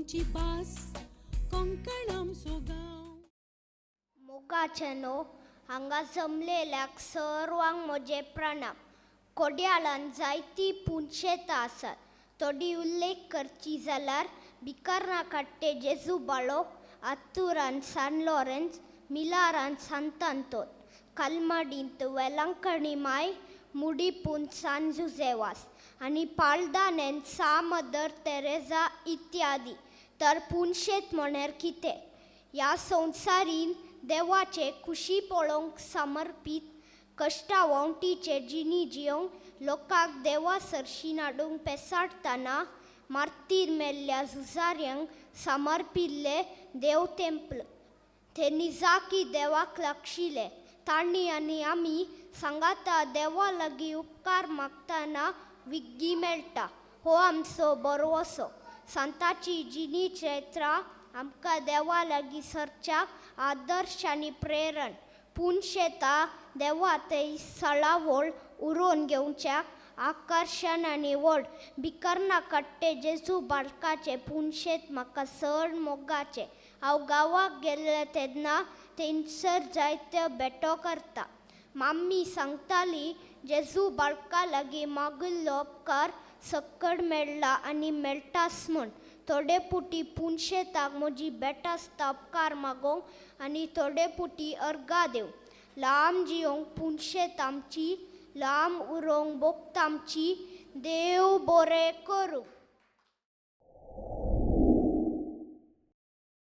आमची भास, कोंकण आमचो गांव. मोगाचेनो, हांगा जमलेल्याक सर्वांक म्हजे प्रणाम. कोड्याळान जायतीं पुनशेतां आसात. थोडी उल्लेख करची जाल्यार बिकर्णा काट्टे जेजू बाळो, आत्तुरान सान लॉरेन्स, मिलारान सांत आंतोन, कलमाडींत वेलंकणी माय, मुडीपून सान जुझेवास आनी पालदानेन सा मदर तेरेजा इत्यादी. तर पुनशेत म्हण्यार कितें? ह्या संवसारीन देवाचे खुशी पळोवंक समर्पीत कश्टा वांवटीचे जिणी जियोंक लोकांक देवा सरशी हाडूंक पेसाडटना मार्तीर मेल्ल्या झुजाऱ्यांक समर्पिल्ले देव तेंपल. ते निजाकी देवाक लागशिले. तांणी आनी आमी सांगाता देवा लागीं उपकार मागतना विग्गी मेळटा. हो आमचो बरवसो. सांताची जिणी चैत्रा आमकां देवा लागीं सरच्याक आदर्श आनी प्रेरण. पुनशेता देवा ते सळावळ उरोवन घेवच्याक आकर्शण आनी व्हड. बिकर्णा कट्टे जेजू बाळकाचे पुनशेत म्हाका चड मोगाचें. हांव गांवाक गेल्लें तेन्ना थंयसर जायत्यो भेटो करता. माम्मी सांगताली, जेजू बाळका लागीं मागिल्लो उपकार सक्कड मेळ्ळा आनी मेळटास म्हूण. थोडे पुटी पुनशेताक म्हजी भेट आसता उपकार मागोवंक आनी थोडे पुटी अर्गां दिवंक. लांब जियोंक पुनशेत आमची, लांब उरोंक भोगता आमची. देव बरें करूं.